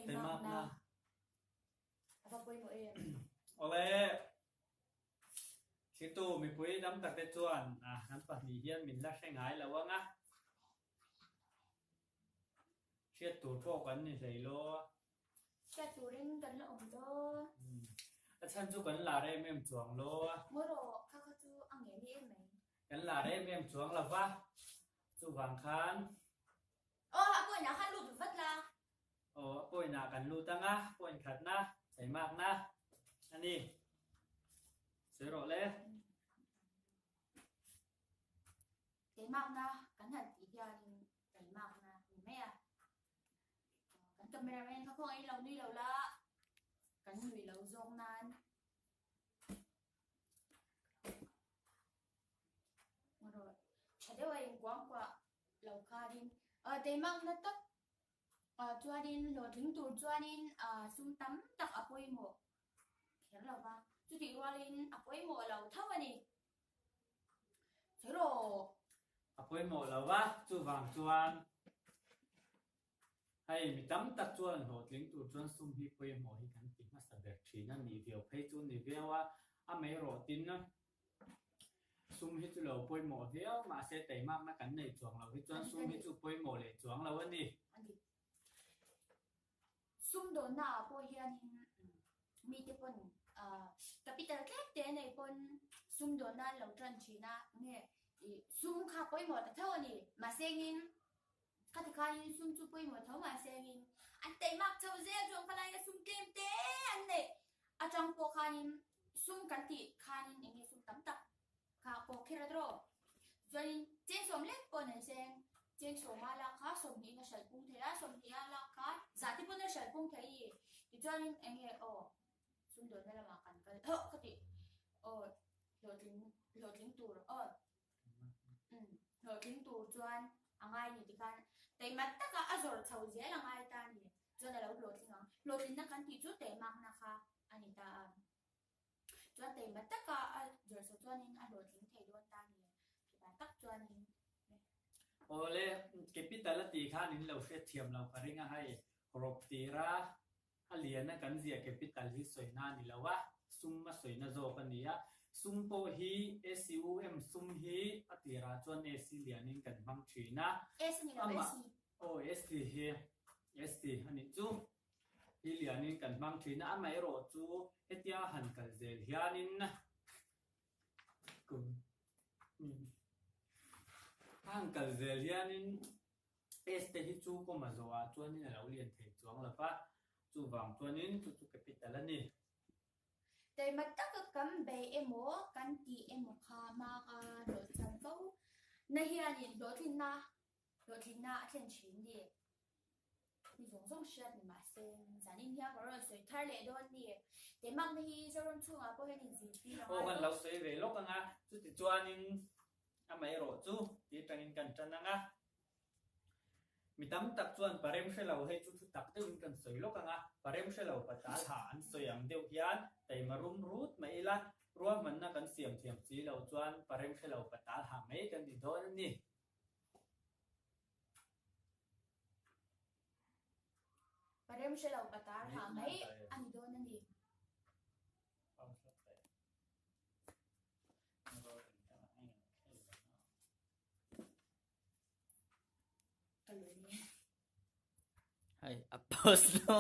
Teimakna a va pawimawh em? Awle, thlitu mipui dam takte chuan an pahnih hian min la hre ngai lo ang a, hriat tur pawh kan ni hlei lo. Hriat turin kan la awm dawn. A chhan chu kan lar em em chuang lo a. Maw rawh, kha kha chu a nge ni em mai. Kan lar em em chuang lo va, chuvang khan. Aw, a point ah khan lut vat la. Aw, a point ah kan lut ang a, point khatna, cheimakna a ni. Sawi rawh le. Cheimakna kan han tih hianin cheimakna a ni mai a. Kan cameraman kha khawngaih lo nui lo la, kan nui lo zawk nan. Tha deuh a inkuangkuah lo khanin teimakna tak chuanin hlawhtling tur chuanin sum tam tak a pawimawh kher lo va, chutih rualin a pawimawh lo tho a ni. Cheraw! A pawimawh lo va, chuvang chuan hei mi tam tak chuan hlawhtling tur chuan sum hi pawimawh hi kan ti hmasa ber thin a, ni viau phei chu ni viau a, a mei rawh tin sum hi chu lo pawimawh viau mahse teimakna kan nei chuang lo hi chuan sum hi chu pawimawh leh chuang lo a ni. Sum dawnna ah pawh hianin mite pawn capital tlem te nei pawn sum dawnna an lo tan thin a, nge sum kha pawimawh ta tho a ni. Mahsengin khati khanin sum chu pawimawh tho mahsengin an teimak chho zel chuan khalaia sum tlem te an neih atang pawh khanin sum kan tih khanin eng nge sum tam tak Kha pawh kher a draw. Chuanin cheng sawm lek pawh nei seng, cheng sawma lak kha sawmhnihin a hralh pung thei a, sawmhniha lak kha zah te pawn a hralh pung thei i. Tichuanin eng nge aw sumdawnna lamah kan kal hawh ka tih aw hlawhtling hlawhtling tur aw umm hlawhtling tur chuan a ngai ni tikhan teimat taka a zawrh chho zel a ngai ta a ni. Chuan a lo hlawhtling ang. Hlawhtlinna kan tih chu teimakna kha a ni ta a. Chuan taima taka a zawrh chho chuanin a hlawhtling thei dawn ta ni khipa tak chuanin. Awle, capital a tih khan in lo hriatthiam lo ka ring a hei, rawp tira a lian a kan zia capital hi sawina a ni lo a, sum a sawina zawk a ni a, sum pawh hi SUM sum hi a tirah chuan AC lianin kan hmang thin a, S a ni lo, AC. Aw ST hi ST a nih chu. Hi lianin kan hmang thin a, amaherawh chu hetia han kal zel hianin kum a han kal zel hianin S te hi chu comma zawhah chuanin a lo lian thei chuang lo va, chuvang chuanin chu chu capital a ni. Taima taka kan bei emaw kan tih emaw kha hmanga hlawhchham fo na hianin hlawhtlinna hlawhtlinna a thlen thin ni. Mi zawng zawng hriat ni mahse zanin hian ka rawn sawi thar leh dawn ni. Teimakna hi Zoram chhungah pawh hian inzirtir a ngai. Aw kan lo sawi ve lawk ang a, chuti chuanin amaherawh chu ti atangin kan tan ang a. Mi tam tak chuan parem hre lo hei chu thu tak deuhin kan sawi lawk ang a, parem hre lo patal ha an sawi ang deuh hian taima rum rut mai ila, ruahmanna kan siam thiam si lo chuan parem hre lo patal ha mai kan ni dawn a ni. Ka rem hre lo ka tar ha mai a ni dawn a ni. Ka lun Hei a post lo.